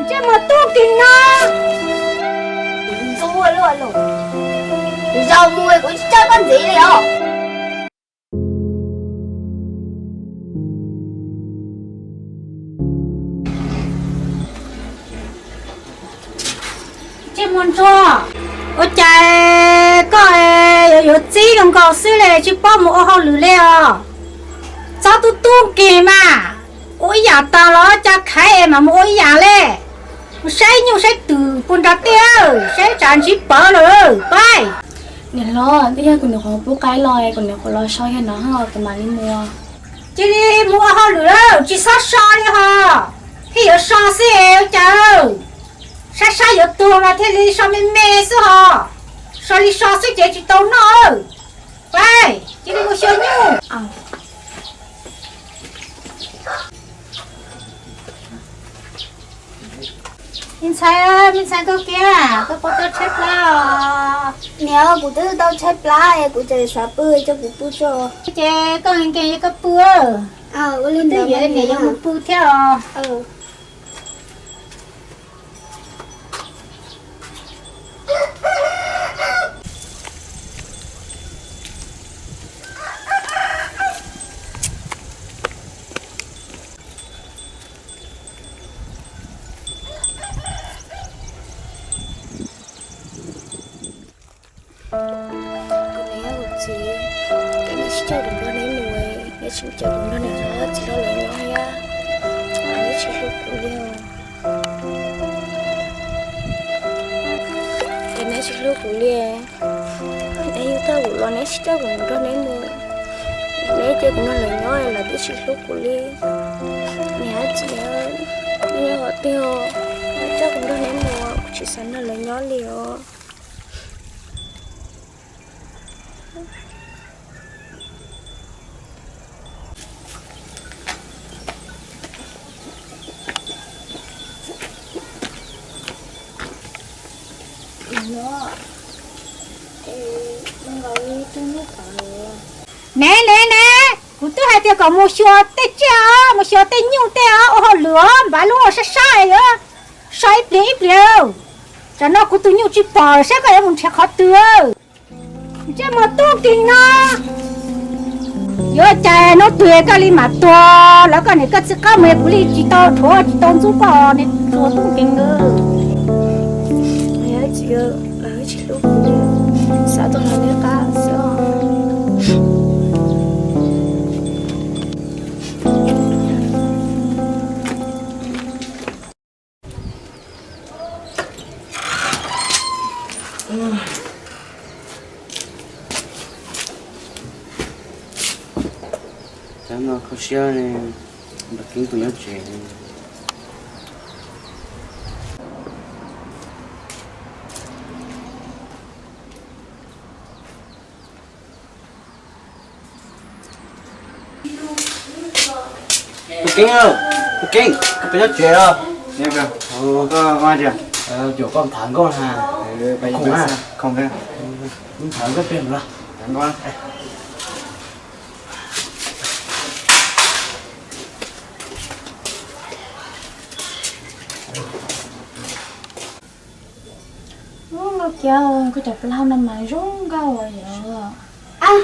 Ntsej muag tub kis no. Ntxub luaj los, zaum mus kuv tsis coj koj ntxiv li os. Ntsej muag ntsuag, ua cas koj yuav yuav txib zoo nkaus xwb li, tsis paub mus ua hauj lwm li os? Txhob tub tub kis mas, ua ib yam tas los cas khaiv es mam mus ua ib yam li. Mus saib nyuj saib twm puag nrad tej, saib tsam ntsib pawv lawm pab. Niam hlob, twb yog kuv niam qhuav pub qaib los, kuv niam qhuav los so yog no ho kuv mam li mus. Cia li mus ua hauj lwm lawm, tsis txhob so li ho. Thiaj yuav so xwb ua cas. Saib saib yuav tuag mas thiaj li so me me xwb ho. So li so xwb ces tsis tau noj. Pab, cia li mus xyuas nyuj. Me ntxhais, me ntxhais, koj kiag, koj puas tau tshaib plab os? Niam, kuv twb tau tshaib plab es kuv tseem xav pw, cia kuv pw tso. Ces koj nkees nkees es koj pw. Ua li twb ntawd yuav niam yuav mus pw thiab os. Kuv niam thiab kuv txiv, ces neb tsis coj kuv nrog neb mus, neb tsis coj kuv nrog niam hlob txiv hlob lawv nyob thiab, neb tsis hlub kuv li os. Ces neb tsis hlub kuv li, neb yug tag kuv los neb tsis coj kuv mus nrog neb mus, neb cia kuv nrog lawv nyob lawv twb tsis hlub kuv li. Niam thiab txiv, neb nyob qhov twg os, neb coj kuv nrog neb mus, kuv tsis xav nrog lawv nyob li os. Ne ne ne, kuv twb hais tias kom mus xyuas tej tsiaj os, mus xyuas tej nyuj tej os, ua hauj lwm os, npav lub ua sab sab yuav so ib pliag ib pliag. Tsam no kuv tus nyuj tsis pom, saib koj yuav mus nrhiav qhov twg. Ntsej muag tub kis no, yuav cas hnub twg koj li mam tuag, lawv koj niam koj txiv qab mus kuv li tsis tau dhuav tsis tau ntxub koj, ntsej muag tub kis no. Tsis hlub kuv, xav tuaj nrog neb qab xwb os. Tam no kho siab, Npam Keeb puas nyob tsev? Npam Keeb, Npam Keeb, koj puas nyob tsev os? Caum koj tham nkauj na. Khoom, tham nkauj pem los. Ub, Nkauj Kiab, koj cov plaub hau no mas zoo nkauj yom. Ab,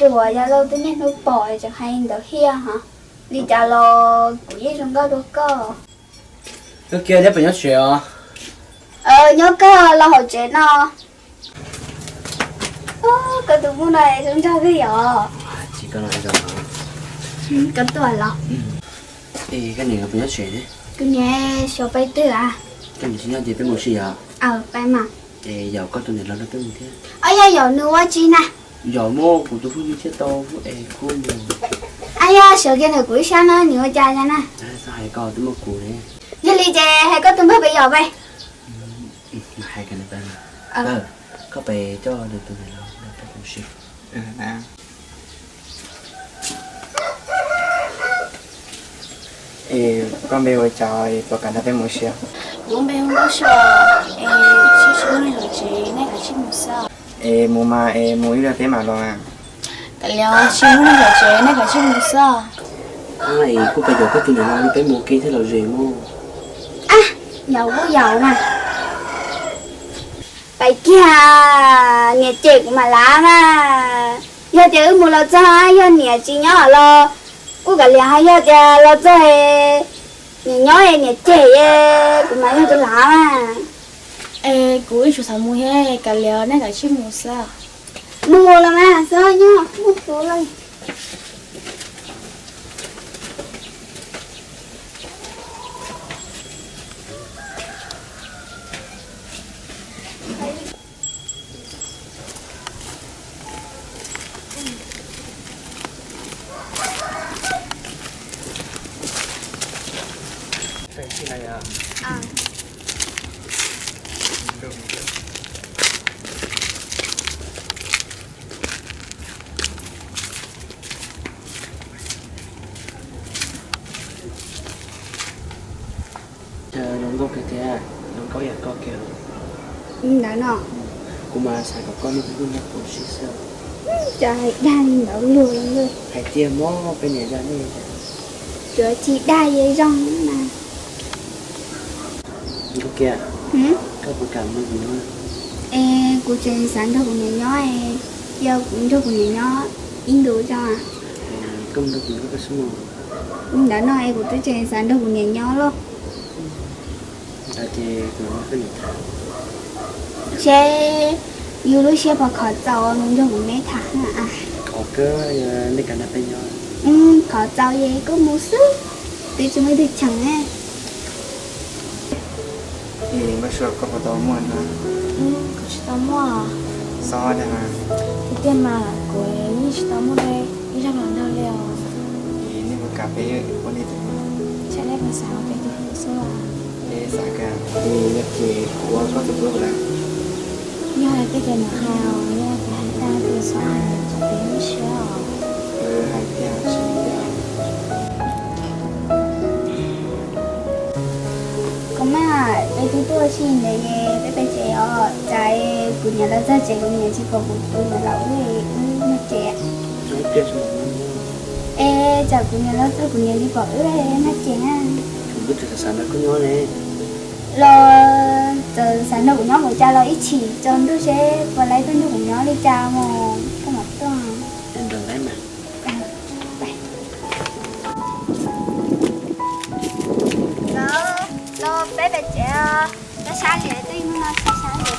ruam, yog Lauj twb niaj hnub pom tseem hais ntawd thiab hos. Li cas los kuv yeej zoo nkauj dua koj. Nkauj Kiab, neb puas nyob tsev os? Nyob kawg, los hauv tsev no. Koj tus muam no zoo nraug kawg yom. Koj tuaj los. Es koj niam puas nyob tsev? Kuv niam xyov pais twg a. Koj niam tsis nyob ces peb mus si yom? Pais mas. Es yog koj tus niam los nrog peb mus thiab. Yog yog nws ua tsi na? Yog muaj kuv tus phooj ywg thiab tau es kuj mus. Yog sawv kiag ntawm kuv ib sab no nws ua cas na? Txhob hais koj twb muaj kuv ne. Yog li ces hais koj tus npawg pais yom pais. Hais koj pais coj nws tus niam los nrog peb mus si. Es koj npe hu li cas es puas kam nrog peb mus si? Kuv npe hu Nkauj Suav, es tsis muaj neeg hauv tsev, nej kav tsij mus xwb. Es mus mas es mus ib pliag peb mam los. Kav liam, tsis muaj neeg hauv tsev, nej kav tsij mus xwb. Es kuj pais yaum koj tus niam los peb mus ua ke thiaj lom zem mog. Yaum kuj yaum mas. Pais kiag, niam cem kuv mam lav mas. Yog tias wb mus los txog yog niam tsis nyob los kuj kav liam, ho yog tias los txog niam nyob niam cem kuv mas yog tus lav mas. Es kuv ib tsam xav mus thiab, kav liam nej kav tsij mus xwb. Mus los mas, xyov nyob mus tus lawm. Cas zoo nkauj kawg thiab, zoo nkauj yam koj kiag. Ntawd no. Kuv mas xav kom koj nrog kuv nyob ua si xwb. Cas hais dag li ntawd luag li. Hais tiag mog, peb niam yog nej. Tsuav tsis dag, zoo mas. Nkauj kiag, koj puas kam nrog kuv nyob? Es kuv tseem xav nrog kuv niam nyob, cia kuv nrog kuv niam nyob ib ntus tso. Koj nrog kuv nyob koj xwb mog. Ntawd no es kuv twb tseem xav nrog kuv niam nyob lauj. Ntawd ces kuv nrog koj niam tham. Seb yus lub siab puas khov txaus mus nrog kuv niam tham. Khov kawg, nej kav nrog peb nyob. Khov txaus es koj mus xwb, twb tsis muaj ib tug cheem. Es Nkauj Sua, koj puas tau muaj no? Kuv tsis tau muaj. Xob tiag na? Tiag tiag mas, kuv yeej tsis tau muaj ib zaj hluas nraug li os. Es nej puas kam peb ua nej tus? Tsam nej puas xav ua peb tus hlub xwb os? Es xav kawg. Es yog ces kuv ua koj tus hlub lawm. Yog hais tias koj mam hais os, yog kuv hais tag ces xob hais, tsam peb nyuaj siab os. Hais tiag tsis tiag. Koj mas, peb twb tuaj ua si ntawd es peb pem tsev os, tsam kuv niam los txog tsev kuv niam tsis pom kuv, kuv niam los wb, wb nyob tsev. Es tsam kuv niam los txog kuv niam tsis pom wb nyob tsev na. Kuv twb xav nrog koj nyob ne. Los txawm xav nrog kuv nyob mus cas los ib chim tsaus ntuj seb puas laib tuaj nrog kuv nyob li cas mus koj mam tuaj. Los peb pem tsev, koj sab li twb ib hnub no sab sab li.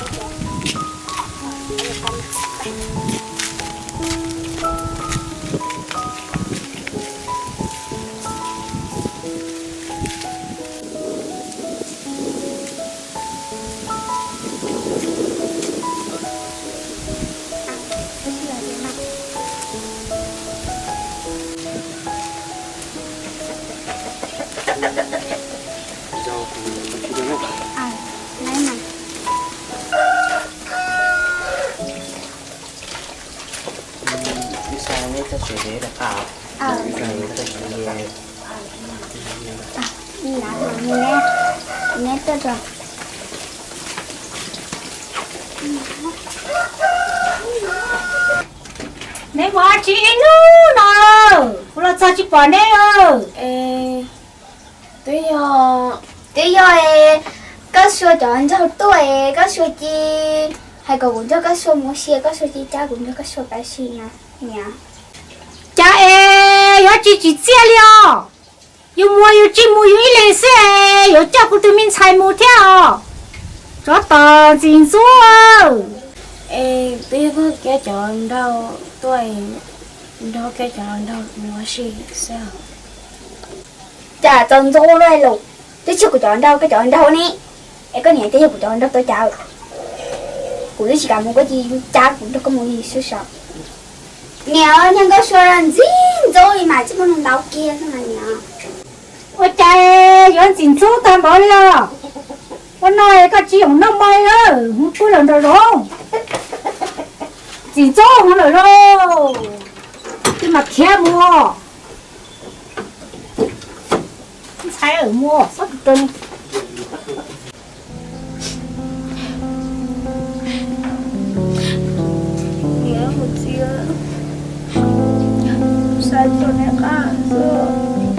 Neb mus dab tsi ib hnub no, kuv los txog tsis pom neb. Twb yog, twb yog Koj Sua cov nraug tuaj es Koj Sua cia hais kom kuv nrog Koj Sua mus ua si, Koj Sua cia cab kuv nrog Koj Sua pais si na niam. Cas es yuav tsis tsim txiaj li os? Yus mus yus tsis mus yus ib leeg xwb es yuav coj kuv tus me ntxhais mus thiab os? Tsov tom ntxim ntxub. Es twb yog koj cab cov nraug tuaj, nrog koj cab cov nraug mus ua si xwb. Cas txaus ntxov luaj li, twb tsis yog kuv cov nraug, koj cov nraug ne. Es koj niam twb yog kuv cov nraug tuaj cab, kuv twb tsis kam mus, koj cia cab kuv nrog koj mus li xwb sav. Niam, niag Nkauj Sua ntxim ntxub li mas tsis muaj neeg ntau kiag xwb mas niam. Ua cas yuav ntxim ntxub tag npaum li os? Ua no koj tsis yoom noj mov li, mus pw los nraum zoov. Ntxim ntxub heev lawm lauj. Twb mas khiav mus. Ntxhais mus xob rau. Niam, mus txiv, xav rau neb qab xwb.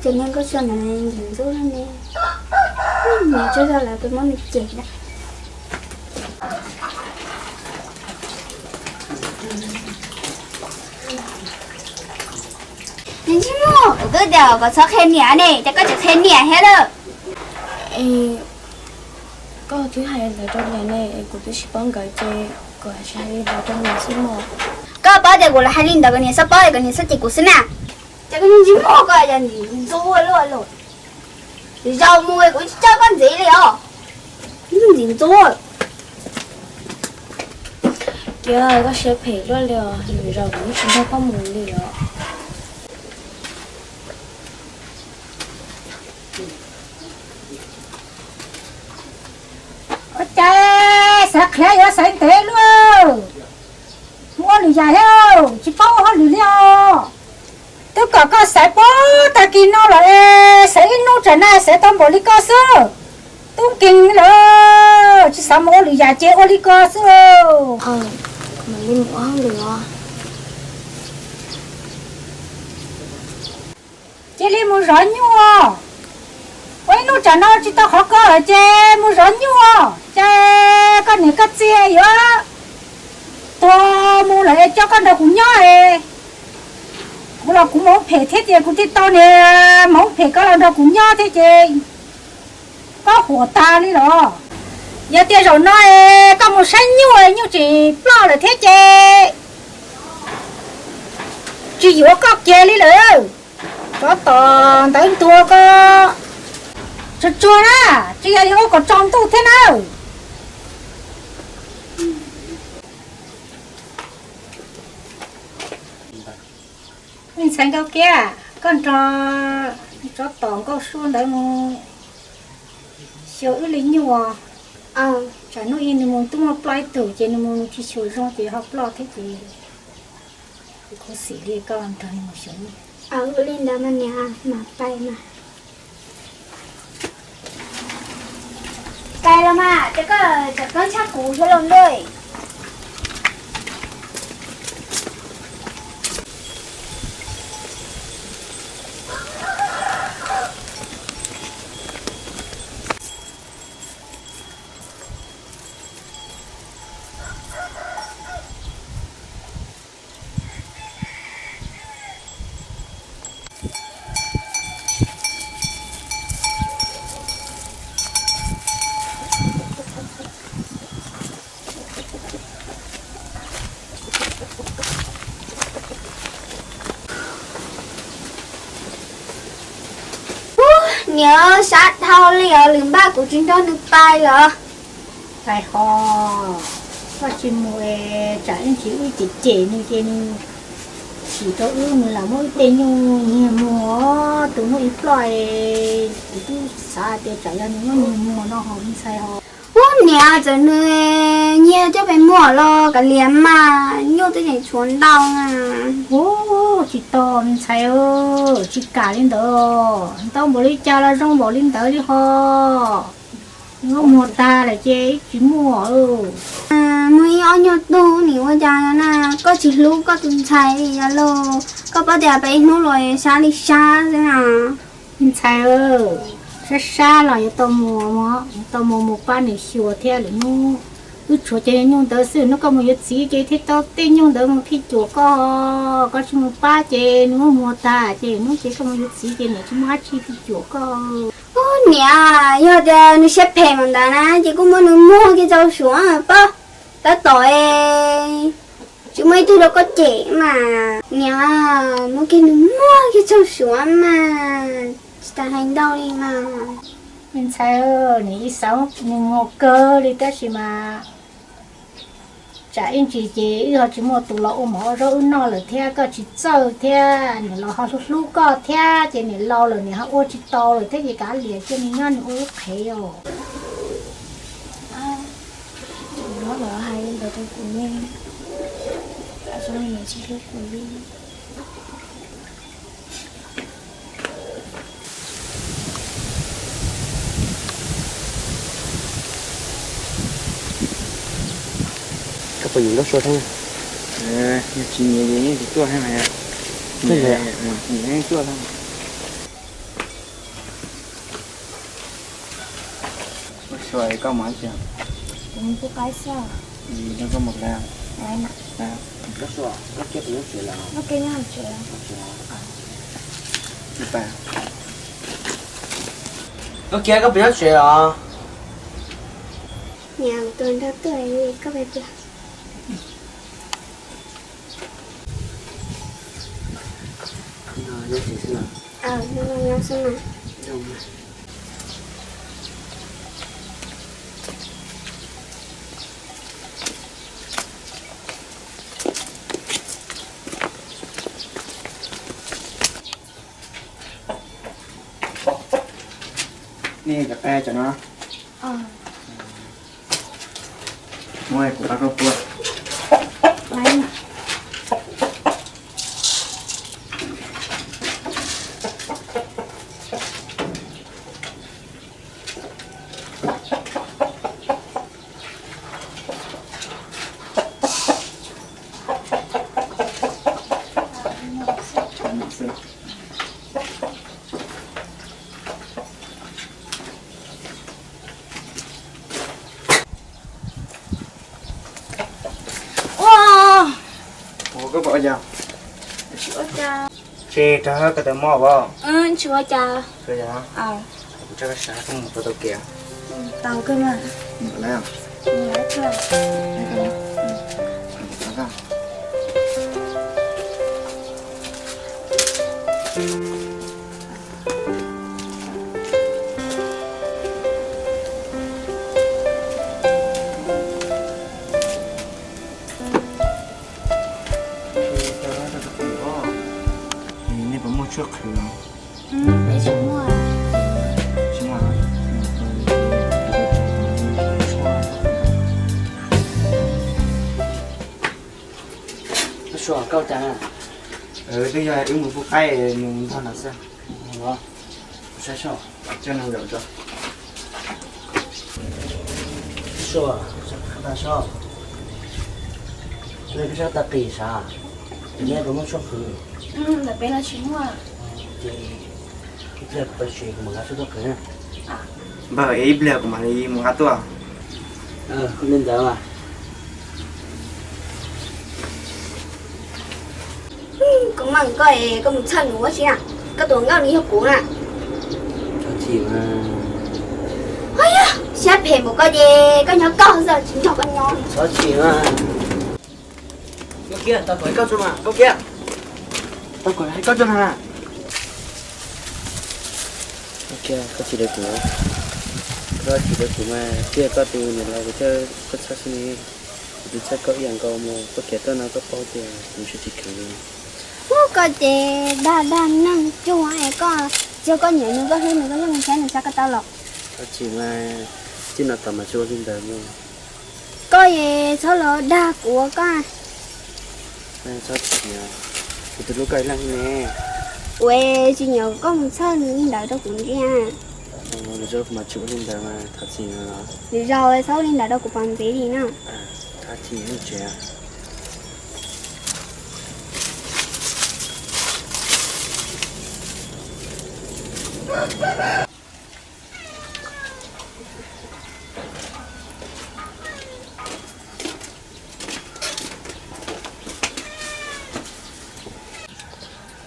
Ces niag Nkauj Sua ntawd ntxim ntxub ne, nws tsuas yog lawv pes muab nws cem na. Ntsej muag, kuv twb tias kom txhob qhia niam ne, ces koj tseem qhia niam thiab lawm. Koj twb hais li ntawd rau niam ne, kuv twb tsis paub nkawd ces kuv tsis hais li ntawd rau niam xwb mog. Koj paub tias kuv los hais li ntawd kom niam txhob paub, kom niam txhob cem kuv xwb na. Ces koj niag ntsej muag, koj yog ntxim ntxub luaj li. Zaum mus kuv tsis coj koj ntxiv li os. Ntxim ntxub. Kiag, koj siab phem luaj li os, lwm zaus kuv tsis nrog koj mus li os. Ua cas xav qhiav yuav xaiv ntev luaj, mus ua lwm yam thiab, tsis paub ua hauj lwm li os. Twb kom koj xaiv puag tag kis no los es xaiv ib hnub tsam no xaiv tau npaum li ko xwb. Tub nkeeg lawm, tsis xav mus ua lwm yam ces ua li ko xwb. Mam li mus ua hauj lwm os. Cia li mus zov nyuj. Ua ib hnub tsam no tsis tau qhov ko lawm ces mus zov nyuj. Ces koj niam koj txiv yuav tuag mus lawm es coj koj nrog kuv nyob es kuv los kuv mus phem thiab ces kuv thiaj tau niag mus phem koj los nrog kuv nyob thiab ces koj huam tag li los. Yog tias zaum no es koj mus saib nyuj, nyuj tseem ploj lawm thiab ces tsis yuav koj kiag li lawm. Tsov tom ntawd ntuag koj tsuag tsuag na, tsis yog yuav ua kom tsaus ntuj thiab na. Me ntxhais Nkauj Kiab, koj nrog tsov tom Nkauj Suab ntawd mus xyuas wb li nyuj. Tsam hnub ib nws mus twb muaj ploj ib tug ces nws mus nws tsis xyuas zoo ces ho ploj thiab ces kuv khuv xim li koj nrog nws mus xyuas nyuj. Ua li ntawd mas niam, mam pais mas. Pais los mas, ces koj tseem plob tshaj kuv thiab lauj ntuj. Ub, niam, sab dhau li os, lwm npaj kuv tsis nrog nws pais lawm. Pais ho, koj tsis mus es tsam ib ntsis wb cem cem nws ces nws tsim rau wb, nws lam muab wb tej nyuj nyiag muag. Tus hnub ib ploj es kuv twb xav tias tsam yog nws muab nyiag muag no ho me ntxhais ho. Ub niam, txawm nws nyiag coj pes muag los kav liam mas, nyuj twb tseem tshuav ntau na. Ub, tsis tau me ntxhais, tsis kam li ntawd. Ntau npaum li cas los zoo npaum li ntawd li ho. Nws muag tag lawm ces tsis muaj. Muaj ib ob nyuag tug nim ua cas na, koj tsis hlub koj tus ntxhais li los? Koj paub tias peb ib hnub los sab li sab xwb na. Me ntxhais, sab sab los yuav tau mus, yuav tau mus mus pab nws xyuas thiab. Lwm hnub wb tshuav cov nyuj ntawd xwb, hnub koj mus yuav txiv ces thiaj tau tej nyuj ntawd mus phij cuam koj. Koj tsis mus pab ces nws muag tag ces hnub ces koj mus yuav txiv ces niam tsis muaj dab tsi phij cuam koj. Ub niam, yog tias nws siab phem npaum ntawd na ces kuj muab nws muag kiag tau suav pab. Tab tom tsis muaj ib tug rau koj cem mas. Niam, muab kiag nws muag kiag tau suav mas, tsis tas hais ntau li mas. Me ntxhais, nws ib xav nws muag kawg li tab sis mas tsam ib ntsis ces wb ho tsis muaj tus los ua mov ua zaub wb noj lawm thiab koj tsis txawj thiab, niam los ho hlub hlub koj thiab ces niam laus lawm niam ho ua tsis tau lawm thiab ces kav liam cia nws nyob nws ua lub qhev os. Nws los hais li ntawd rau kuv ne, zoo li nws tsis hlub kuv li. Koj puas nyiam Nkauj Sua thiab? Yog tsis nyiam ces yeej tsis tuaj thiab mas. Nyiam yeej tuaj thiab. Koj mus dab tsi? Kuv mus pub qaib xwb. Koj mus lawm? Koj kiag pem nyob tsev los? Koj kiag koj pem nyob tsev los? Niam, tus nrog tuaj, koj pem pw. Nyob tsev xwb los? Nyob xwb mas. Nej cov qaib cov no, muab kuv pab koj pua. Ua, ua koj pom ua cas? Tsis ua cas. Tsis rau koj tau mob os? Tsis ua cas. Kuv tso koj sab koj mus tau tau kev. Tau kawg mas. Nej puas muaj tshuaj qhwv? Peb tsis muaj. Tsis muaj. Koj suav koj cas? Twb yog wb mus pub qaib mus ntog no xwb. Saib soj, coj no zaum tso. Soj, soj, nej peb sab tag qis sav, nej puas muaj tshuaj qhwv? Ntawm peb no tsis muaj. Ces ib pliag kuv pais tsev kuv mam nqa tshuaj tuaj qhwv na. Npawg, ib pliag kuv mam li mus nqa tuaj. Li ntawd mas. Koj mas koj es koj mus txhawj nws ua si na, koj tus hluas nkauj nws yog kuv na. Txhob chim mas. Ua yog siab phem npaum koj ces koj nyob koj xwb tsis nrog koj nyob. Txhob chim mas. Koj kiag, tau kom hais koj tso mas, koj kiag. Tau kom hais koj tso na. Koj kiag, koj chim rau kuv. Koj chim rau kuv mas, twb yog koj tus niam laus kuv thiaj koj txhawj xwb ne. Kuv twb txhawj koj ib yam nkaus mas, koj khiav tuaj no koj paub tias kuv siab tsis kheev li. Ub, koj ces dag dag neeg cuag es koj, tsis yog koj nyiam nws koj hlub nws koj yeej mus saib nws tsa koj tau los? Txhob chim mas, txij no tom mas tsis ua li ntawd mas. Koj es txhob los dag kuv koj. Txhob chim, kuv twb hlub koj ib leeg ne. Kuv tsis nyiam koj mus txhawj nws li ntawd rau kuv ntxiv. Nws tso kuv mas tsis ua li ntawd mas thov txim no. Nws zaus txhob ua li ntawd rau kuv pom ntxiv li no. Thov txim tsev.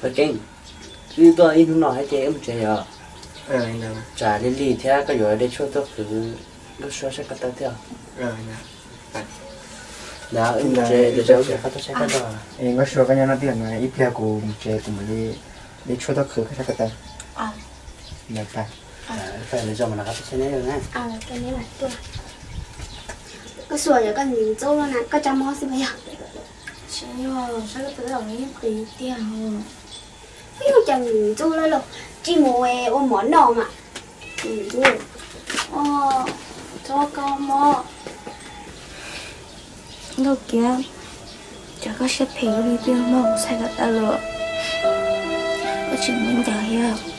Ua tseeb, wb tuaj ib hnub no thiab ces wb mus tsev yom. Tsam lig lig thiab koj yuav de tshuaj tuaj qhwv, nkauj sua saib koj tau thiab. Ntawd wb mus tsev, nkauj sua koj nyob no twj ywm na, ib pliag kuv mus tsev kuv mam li de tshuaj tuaj qhwv koj saib koj tau. Nkauj sua, yog koj ntxub na, koj tsa mob xwb puas yog? Tsis yog, saib koj tus lub qis tiag. Ib, cas ntxub lawm lauj, tsis mus ua mov noj mas. Txhob koj mob. Nkauj Kiab, cas koj siab phem li, peb mus txhais koj tau los, koj tsis muaj ncaws thiab.